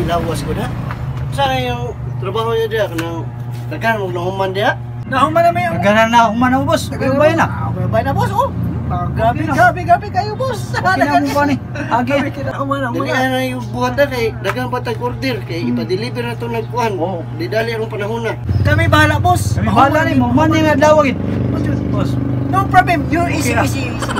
mo lawas ko na. Sa yung trabaho niyo diha kanang daghan mo nahuman diha. Nahuman na may ang Daghan na human na boss. Ubay na. Ubay na boss oh. Grabe, grabe, grabe kayo boss. Okay na mo ba ni? Agi. Nahuman na, Dili human na. na yung buhat na kay daghan pa tag order kay ipa-deliver na to nagkuan. Oo. Di dali arong panahon na. Kami bahala boss. Kami bahala ni mo man ni adlaw gid. Boss. No problem. You're easy, Okay na. easy, easy.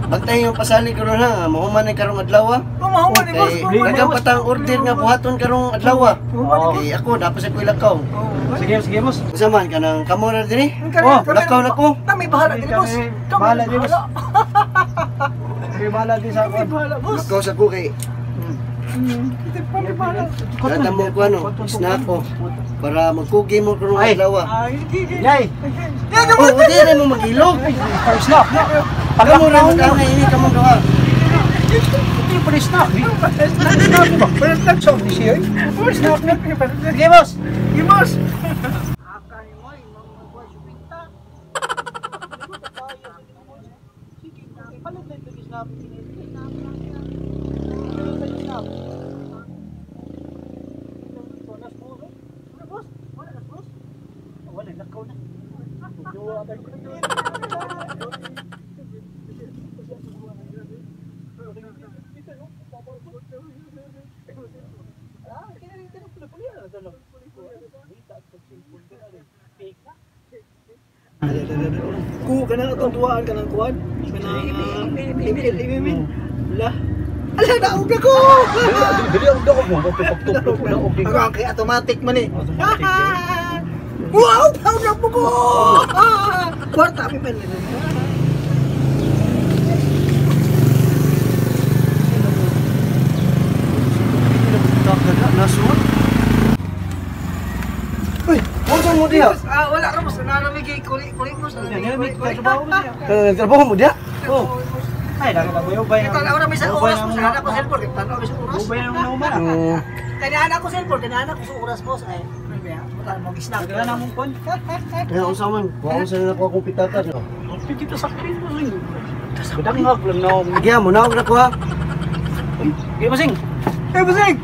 Bantay yung pasali karon ha, mahuman ni karong adlaw. Oh, mahuman ni boss. Kay Mahuman ni daghan boss. pa tang order nga buhaton karong adlaw. Oo. Kay ako dapat sa kuy lakaw. Oh, Sige, sige boss. Unsa man kanang kamo na dinhi? Oh, lakaw na ko. Kami bahala din boss. Kami Kami bahala din, boss. Kami bahala din sa Kami bahala boss. Lakaw sa ko kay Kami bahala. Dada mo ko ano, snack ko para magkugi mo karong Ay. adlaw. Ay, gigi. Yay. Oh, di rin mo magilog. First snack. Kamo ra mag-angay ini kamo duha. Hindi pa rin snack. Eh. Snack ba? First snack sa ni siya. First snack ni. Sige boss. Sige boss. Ku kana atong duaan kanang kuan. Kanang email, email. La. Ala na og ko. Dili ang dako mo pagtupok na og Ako ang kay automatic man eh. Wow, tawag na po ko. Kwarta mi man. Nasuot. Uy, unsa mo diha? Ah, wala ra boss, nanamig kuli kuli boss. Trabaho mo diha? Oh. Ay, nagbabayubay na. Ito na may sa oras boss, anak ko cellphone, tanaw mi sa oras. Ubay na mo na. Oo. Kanya anak ko cellphone, kanya anak ko sa oras boss. Ay, grabe ah. Buta mo snack. Daghan na mong kon. Kaya unsa man? Wa unsa na ako akong pitaka. No? Kita sa akin mo sing. Kadangag lang na. Sige, mo na ko ha. Sige bossing. Eh, bossing.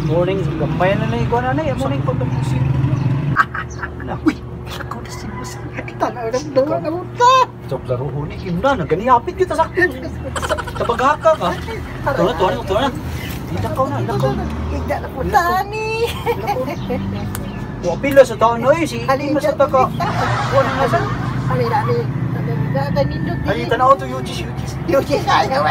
Morning, gamay na na ikuan na na. Morning pagkapusin. Uy, ako na si boss. Ay, tanaw na dawa na buta. Job laro huni kim na naganiyapit kita sa akin. Tabaghaka ka. Tuwa tuwa na tuwa na. Ilakaw na, ilakaw na. Igda na po tani. Wa pila sa taon oy si Halima sa taka. Kuan na sa. Ali na ali. Nindot. Ay tanaw to Yujis Yujis. Yujis ayaw.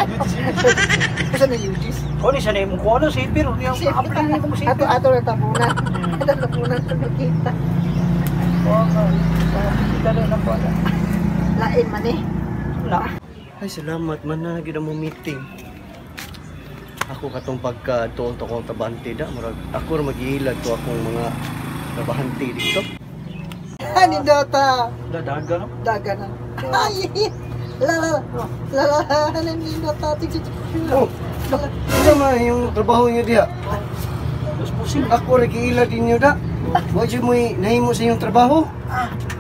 Asa na Yujis? Kuan ni siya na imong kuan si pero niya apli ni imong Ato sipir. ato na tapunan. Ato tapunan sa makita. Kuan ka. Kita na lang kuan. Lain man eh. Wala. Ay, salamat man na gid mo meeting. Ako katong pagka tuon to akong trabahante da, murag ako ra magiilad to akong mga trabahante dito. Nindota. Dadaga no. Daga na. Ay. La la la la nindota. Tik tik tik. Oh, unsa man yung trabaho niyo diha? Tapos pusing. Ako ra giilad ninyo da. Wa jud mo nahimo sa inyong trabaho.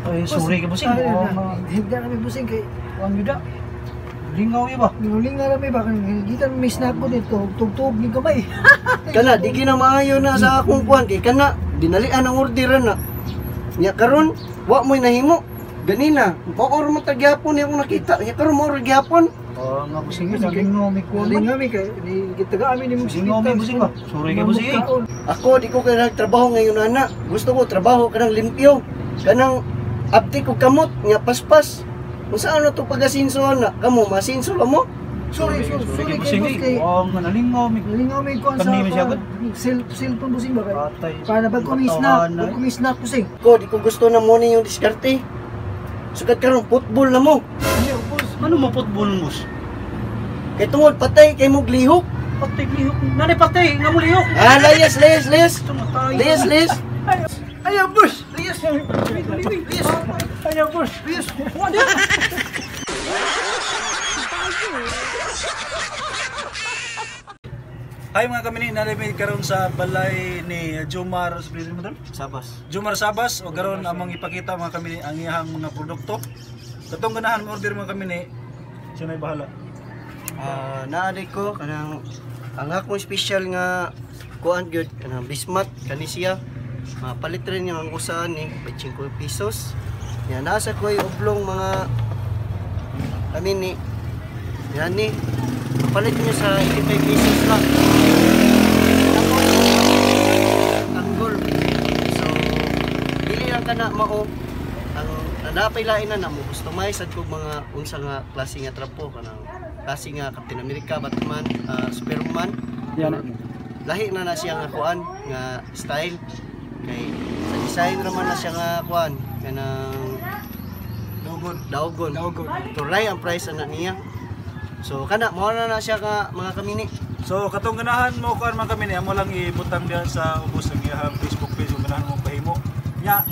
Ay sorry ka busing. Hindi kami busing kay Kuan gyud. Lingaw ba? Ginuling na rami ba kita may snack ko dito tugtog ni gamay. Kana di gina maayo na sa akong kuan kay kana dinalian ang order na. Nya karon wa mo'y nahimo. Ganina, mao ra man tagyapon ni akong nakita. Nya karon mao ra gyapon. Oh, nga busing yun. Lingaw may kuan. Lingaw mi kay ni gitaga amin ni mo Lingaw may busing ba? Sorry kay busing. eh. Ako di ko kay trabaho ngayon ana. Gusto ko trabaho kanang limpyo, kanang abti ko kamot nya paspas. Unsa ano to pagasinso ana? Kamo masinso ba mo? Sorry, sorry, sorry kay kay busing. boss kay Oh, nga nalingaw may lingaw mi kuan sa Kanina siya, gud? Cellphone busing ba kay Patay. para bago mi snack, bago mi snack busing. Ko di ko gusto na mo yung diskarte. Sukat karon football na mo. Ano boss? Ano mo football boss? Kay tungod patay kay mo glihok. Patay lihok. Nanay patay, nga mo lihok. Ah, layas, layas, layas. Tumatay. Layas, layas. Ayaw boss. Layas. Layas. Ayaw boss. Layas. Hi mga kamini, nalimit karon sa balay ni Jomar Sabas. Jomar Sabas o karon among ipakita mga kamini ang iyang mga produkto. Katong ganahan mo order mga kamini, siya may bahala. Ah, naaday ko kanang ang akong special nga Kuan gyud kanang bismat kani siya. Mapalit rin yung ang usa ni 25 pesos. Yan nasa ko'y oblong, mga kamini. Yan ni. Palit niyo sa 85 pesos lang. Tapos, tanggol. So, dili lang kana mao ang napay lain na na mo customize sad kog mga unsa nga klase nga trapo, kanang klase nga Captain America, Batman, Superman. Yan. Lahi na na siya nga kuan nga style kay sa design raman na siya nga kuan kanang Daugon. Daugon. Daugon. Tulay ang price ana niya. So kana mao na na siya nga, mga kamini. So katong ganahan mo kuan, mga kamini, amo lang ibutang diha sa ubos ang iyang Facebook page kung ganahan mo pahimo. Nya,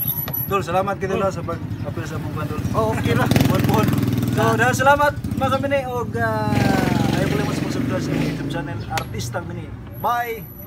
Dol, salamat kita dol sa pag-apil sa among kuan, Dol. Oh, okay ra. Puhon puhon. So, dahil salamat, mga kamini, og ayaw ko lang mas subscribe sa YouTube channel Artistang Mini. Bye.